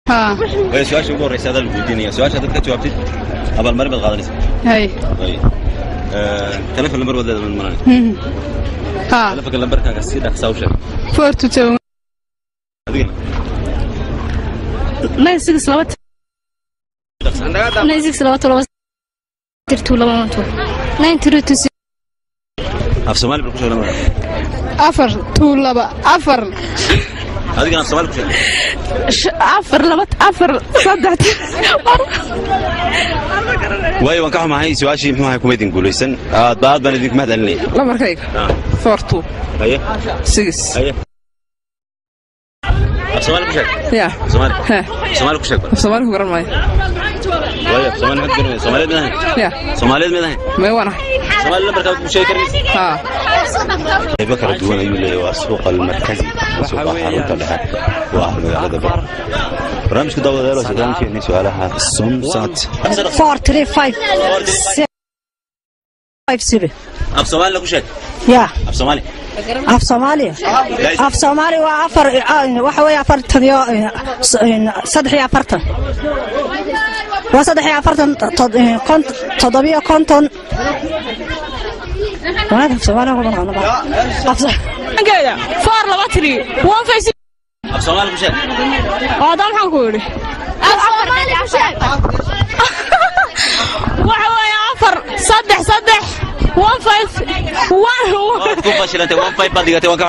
Haa. Waayo, su-aasha ugu horreysa adaa lagu weydiinaya. Su-aasha haddaad ka jawaabtid, abaalmarin baad qaadanaysaa. Hay. Waayo, telefon lambar waad leedahay malan? Haa. Telefonka lambarkaaga si dhaqsaa u sheeg. 427. Adigana? 962 962 2 2 2 9 3 2. Af Soomaali bal ku sheeg lambarka. 4 2 2 4. Adigana af Soomaali ku sheeg. 4 2 4 3. Waayo, waan ka xumahay, su-aashii muxuu ahay kuma idin guulaysan. Aad ba aad baan idinku mahad celinaya. Lambarkayga? Ah. 4 2. Haye. 6. Haye, af Soomaali ku sheeg. Ya. Af Soomaali. He. Af Soomaali ku sheeg bal. Af Soomaali ku garan maayo. Waayo, af Soomaali maxaad garanaysaa? Soomaaliyeed mid ahayn? Ya. Soomaaliyeed mid ahayn? May waanahay. Soomaali lambarkaad ku sheegi karmaysa? Haa. Qaybo kala duwan ayuu leeyahay. Waa suuqa almarkazi, suuqa xarunta dhexe, waa magaalada Bar. Barnaamijka, daawadayaal, waa barnaamijkeennii su-aalaha Somsat. 4 3 5 5 7. Af Soomaalina ku sheeg. Ya. Af Soomaali. Af Soomaaliya, af Soomaali waa afar, waxa weeye 43, waa 43, 57. Wanaag af Soomaaliya kuma naqaano 4 2 3 1 5. Af Soomaali ku sheeg. Hadda maxaan ku yidhi? Waxa weeye 4 3 3 1 5 1. Waad ku fashilantay, 1 5 baad dhigatay. Waan ka